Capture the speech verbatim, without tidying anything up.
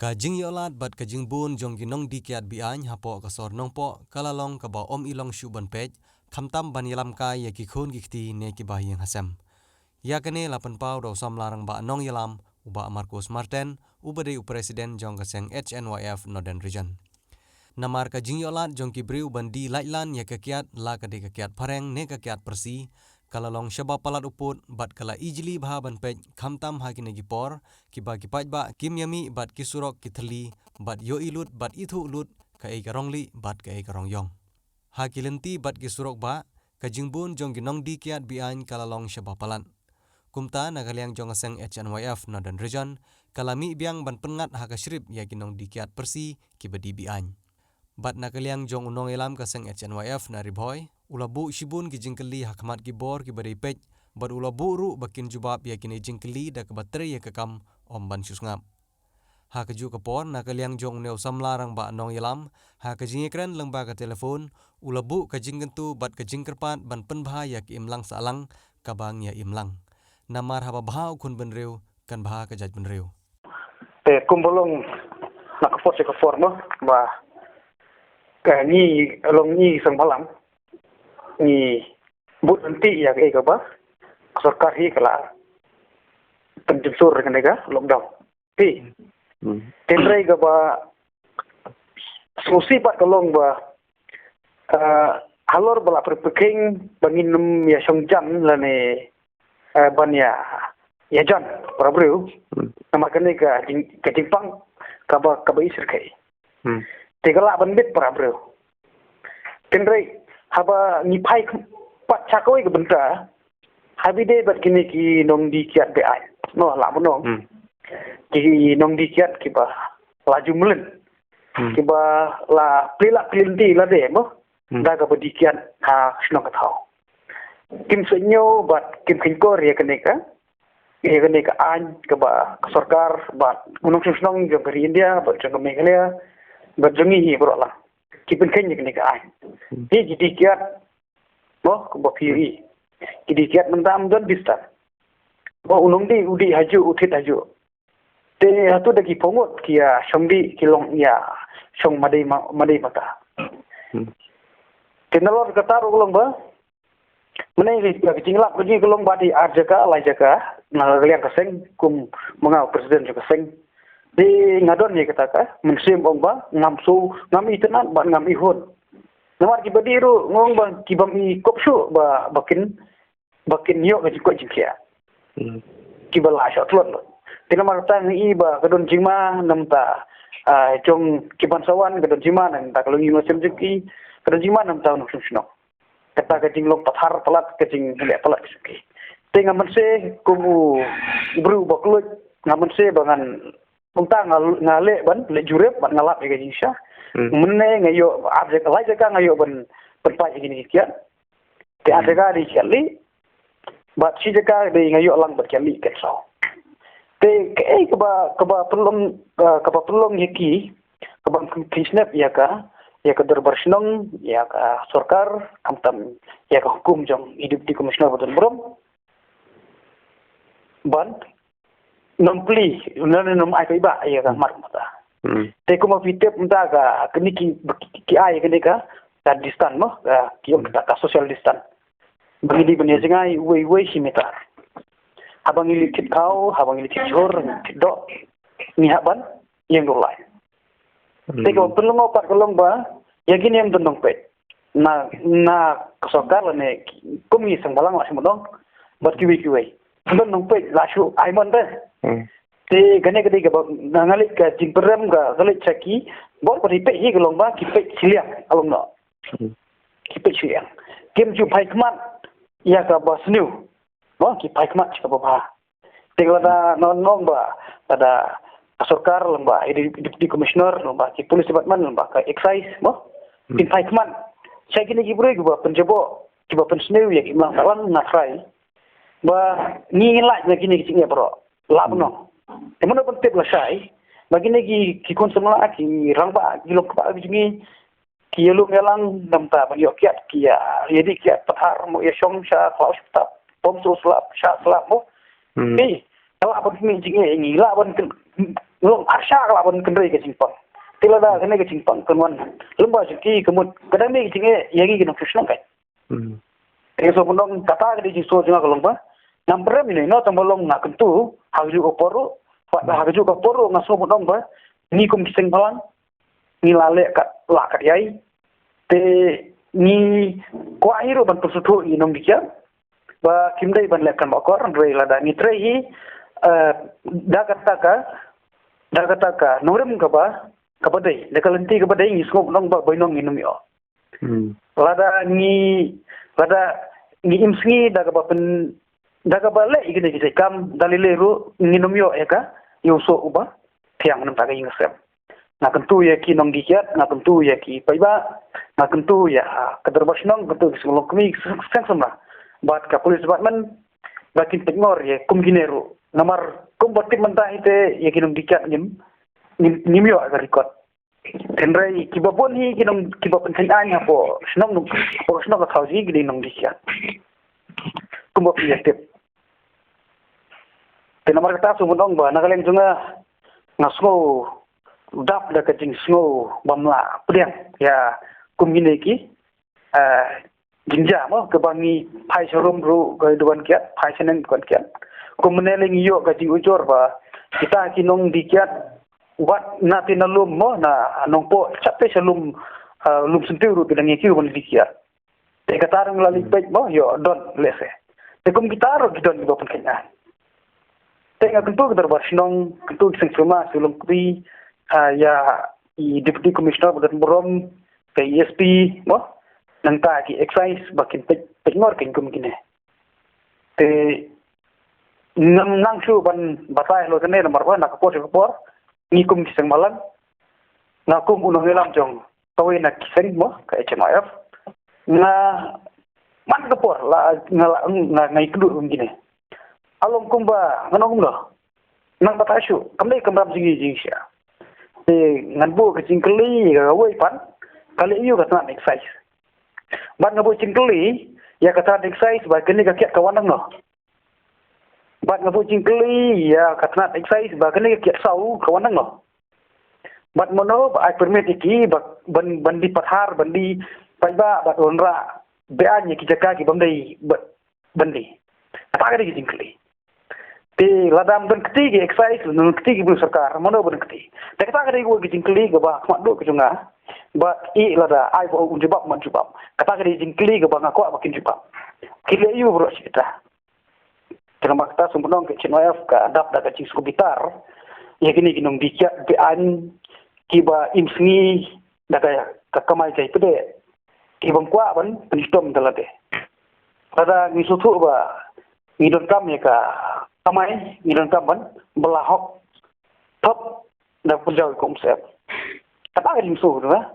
Ka jingïohlad bad ka jingbun jong ki nongdie kiad be-aiñ hapoh ka sor Nongpoh ka la long kaba ym i long shuh ban peit, khamtam ban ïalam kai ïa ki khun ki kti ne kiba ha ïing ha sem. Ïa kane la pynpaw da u samla rangbah nongïalam, u Bah Marcos Marten, uba dei u president jong ka seng H N Y F Northern Region. Namar ka jingïohlad jong ki briew ban die laitlan ïa ka kiad, la ka dei ka kiad phareng ne ka kiad parsi, ka la long shaba palat u pud bad ka la ijli bha ban peit, khamtam ha kine ki por kiba ki paidbah kim ïamih bad ki surok ki thylli, bad ïohi lut bad ithuh lut kaei ka rong lieh bad kaei ka rong ïong. Ha ki lynti bad ki surok bah, ka jingbun jong ki nongdie kiad be-aiñ ka la long shaba palat. Kumta na ka liang jong ka seng H N Y F Northern Region, ka la mih biang ban pynngat ha ka shrip ïa ki nongdie kiad parsi kiba die be-aiñ. Bad na ka liang jong u nongïalam ka seng H N Y F na Ri Bhoi, u la buh shibun ki jingkylli ha khmat ki bor kiba dei peit, bad u la buh ruh ba kin jubab ïa kine jingkylli da kaba trei ïa ka kam, ym ban shu sngap. Ha kajuh ka por, na ka liang jong une u samla rangbah nongïalam, ha ka jingïakren lyngba ka telephone, u la buh ka jingkyntu bad ka jingkyrpad ban pynbha ïa ka imlang sahlang kaba ngi ïa-imlang. Namar haba bha u khun bynriew, kan bha ka jaitbynriew. Te kumba long na ka por sha ka por mo, ba ka ngi long ngi seng bhalang, ngi bud lynti ïa kaei kaba ka sorkar hi ka la pynjynjar kane ka lockdown. Te Hmm. Tynrai kaba sngewsih pat ka long ba, eh, halor ba la pyrkhing ba ngin ym ïa shong jan lane, eh, ban ïa, ïa jan para briew. Hmm. Namar kane ka jing, ka jingpang kaba, kaba isyrkhei. Hmm. Te ka lah ban bit para briew. Tynrai haba ngi phai pat sha kawei ka bynta, haba ïadei bad kine ki nongdie kiad be-aiñ, no, lah ban ong. Hmm. Ki nongdie kiad kiba la ju mlien. Hmm. Kiba la plie lad plie lynti lade mo. Hmm. Da kaba die kiad ha shnong ka thaw. Kim sngewthuh bad kim kynkoh ïa kane ka, ïa kane ka aiñ kaba ka sorkar bad u nongshong shnong jong ka ri India bad jong ka Meghalaya bad jong ngi hi baroh lang ki pynkheiñ ïa kane ka aiñ. Hmm. Ki, ki die kiad, mo, kumba phi ïohi, ki die kiad mynta ym don distance. Mo, u nongdie u dih hajuh, u thied hajuh. Te hato da ki pyngut ki ïa shong dih, ki long ïa shong madei ma, madei mata. Hmm. Te nalor kata ruh ka long ba, mynne ka, ka jinglap ka jong ngi ka long ba dei ar jaka, lai jaka na ka liang ka seng, kum ma nga u president jong ka seng. Te nga don ïa kata ka mynsiem ong ba ngam shu, ngam itynnad bad ngam ihun. Namar kiba dih ruh nga ong ba ki bym i kup shuh ba, ba kin, ba kin ïoh ka jingkoit jingkhiah. Hmm. Kiba la shah tlot lut. Te namar kata nga i ba ka don jingma na bynta, ah, jong ki ban sa wan, ka don jingma na bynta ka longïing longsem jong ki, ka don jingma na bynta u nongshong shnong. Kata ka jinglong pathar palat, ka jingleh palat ka jong ki. Te nga mynshai kum u briew ba kylluid, nga mynshai ba ngan, kumta nga, nga leh ban leh jurip bad nga lap ïa ka jingshisha. Hmm. Mynne nga ïoh ar jaka, lai jaka nga ïoh ban, ban pynpait ïa kine ki kiad. Te ar jaka dei kiad lieh, bad shi jaka dei nga ïoh lang bad kiad lieh kiad saw. Te kaei kaba, kaba pynlong, eh, kaba pynlong ïa ki, kaba pynkheiñ snep ïa ka, ïa ka dorbar shnong, ïa ka sorkar, khamtam ïa ka hukum jong i Deputy Commissioner ba don burom. Ban ym plie, ym, ym ai paidbah ïa ka khmat mata. Hmm. Te kumba phi tip mynta ka, kine ki, ki ai kine ka, ka distance mo, ka, ki ong ka, ka social distance. Ba ngi dei ban ïa jngai uwei uwei shi meter. Haba ngi leit thied khaw, haba ngi leit thied jhur, thied doh, ngi hap ban ïeng duh lai. Hmm. Te ka pynlyngngoh pat ka long ba ïa kine ym don nongpeit. Na, na ka sorkar lane kum ngi seng bhalang la shu mudong bad kiwei kiwei. Ym don nongpeit la shu ai mon te. Hmm. Te kane ka dei kaba nga leit ka jingpyrem ka, ka leit sha ki bor ba dei peit hi ka long ba ki peit shiliang, ka long noh. Hmm. Ki peit shiliang. Kim ju phai khmat ïa kaba sniew. Mo, ki phai khmat sha kaba bha. Te lada ngan ong ba, lada ka sorkar lyngba i Deputy Commissioner, lyngba ki Police Department, lyngba ka Excise mo, hmm, kin phai khmat sha kine ki briew kiba pynjaboh, kiba pynsniew ïa ki imlang sahlang, nga tharai ba ngi ngin lait na kine ki jingeh baroh. Lah ban ong. Te mano ban tip lashai ba kine ki, ki khun samla, ki rangbah, ki longkmie ki jong ngi, ki ïalum ïalang na bynta ban ïoh kiad, ki ïa, ïa dih kiad pathar mo, ïa shong sha khlaw sha ptap, bym shu slap, shah slap mo. Hmm. Te ka lah ban khmih jingeh ïa ngi, lah ban kyn-, Long ar shah ka lah ban kynrei ka jingpang. Te lada kane ka jingpang kan wan lem ba jong ki ka mut ka dang mih ka jingeh ïa ngi ki nongshong shnong kai. Hmm. Te so pynlong kata ka dei jingsngew jong nga ka long ba ngam pyrem ïa no tang ba long nga kyntu ha kajuh ka por ruh. Bad ha kajuh ka por ruh nga sngew pynlong ba ngi kum ki seng bhalang ngi la leh kat lah kat ïai. Te ngi kwah hi ruh ban pynsngewthuh ïa nongdie kiad ba kim dei ban leh kan ba kor hynrei lada ngi trei hi, eh, da kata ka da kata ka nongrim kaba kaba dei da ka lynti kaba dei ngi sngew nong ba bai nong ngi nym ïoh. Hmm. Lada ngi lada ngi im sngi da kaba pyn da kaba leh ïa kine ki jait kam da lei lei ruh ngi nym ïoh ïa ka ïa u soh uba thiang namar ka ïing ka sem. Nga kyntu ïa ki nongdie kiad, nga kyntu ïa ki paidbah, nga kyntu ïa ka dorbar shnong, kyntu ïa ki seng longkmie, ki seng samla bad ka police department ba kin pynngor ïa kum kine ruh. Namar kumba tip mynta hi te ïa ki nongdie kiad ngim ngim ngim ïoh ka record. Hynrei kiba bun hi ki nong kiba pynkheiñ aiñ hapoh shnong nong hapoh shnong ka thaw jong ngi ki dei nongdie kiad. Kumba phi ïa tip. Te namar kata shu ban ong ba na ka liang jong nga nga sngew dap da ka jingsngew bym lah pdiang ïa kum kine ki, eh, jingjia mo kaba ngi phai sharum ruh ka duwan kiad phai shaneng duwan kiad. Kum mynne lei ngi ïoh ka jingujor ba kita ki nongdie kiad wat na te na lum mo na Nongpoh chap te sha lum, eh, Lumsyntiew ruh ki dang ïa ki ruh ban die kiad. Te kata ruh la leit peit mo ïoh don lehse. Te kum kita ruh ki don kiba pynkheiñ aiñ. Te nga kyntu ka dorbar shnong, kyntu ki seng suma, seng longkmie, ha ïa i Deputy Commissioner ba don burom, ka E S P mo, nangta ki excise ba kin peit peit ngor kin kum kine. Te ngam nang shu ban batai lo kane namar ba na ka por sha ka por ngi kum ki seng bhalang, nga kum u nongïalam jong kawei na ki seng mo ka H N Y F. Nga man ka por la nga la nga ngai kynduh kum kine. Along kumba ngan ong kumno nang batai shu kam dei kam ram jingïa jingshia. Te ngan buh ka jingkylli ïa kawei pat ka leh ïa u ka tnat excise. Bad nga buh jingkylli ïa ka tnat excise ba kane ka kiad ka wan nangno. Bad nga buh jingkylli ïa ka tnat excise ba kane ka kiad saw ka wan nangno. Bad mano ba ai permit ïa ki ba ban ban die pathar ban die paidbah bad wanrah beaiñ ïa ki jaka ki bym dei ba ban die. Kata ka dei ka jingkylli. Te lada ym don kti ki excise, ym don kti ki briew sorkar, mano ba don kti. Te kata ka dei ka jingkylli kaba khmat duh ka jong nga. Bad i lada ai ba un jubab man jubab. Kata ka dei jingkylli kaba nga kwah ba kin jubab. Ki leh ïa u baroh shi kata. Te namar kata sngewbha ka H N Y F ka dap da ka jingsngewbitar ïa kine ki nongdie kiad beaiñ kiba im sngi da ka ka kamai kai pdeng. Ki bym kwah ban pynshitom da lade. Lada ngi sngewthuh ba ngi donkam ïa ka kamai ngi donkam ban ba la hok thok da pynjaw kum sep. Kata ka jingsngew na.